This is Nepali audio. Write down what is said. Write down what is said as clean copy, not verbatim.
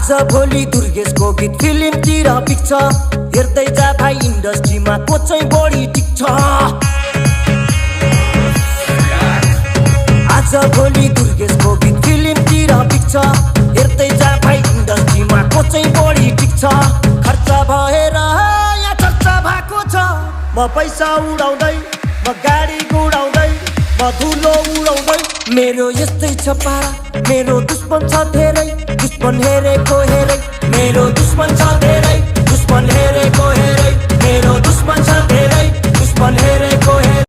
आज भोलि दुर्गेशको गीत फिल्मतिर पिक्छ हेर्दै जा भाइ इन्डस्ट्रीमा को चाहिँ बढी टिक्छ आज भोलि दुर्गेशको गीत फिल्मतिर पिक्छ हेर्दै जा भाइ इन्डस्ट्रीमा को चाहिँ बढी टिक्छ खर्च भएर यहाँ चर्चा भएको छ म पैसा उडाउँदै म गाडी गुडाउँदै म धुलो उडाउँदै मेरो यस्तै छ पारा मेरो दुश्मन छ धेरै दुश्मन हेरेको हेरै मेरो दुश्मन छ धेरै दुश्मन हेरेको हेरै मेरो दुश्मन छ धेरै दुश्मन हेरेको हेरै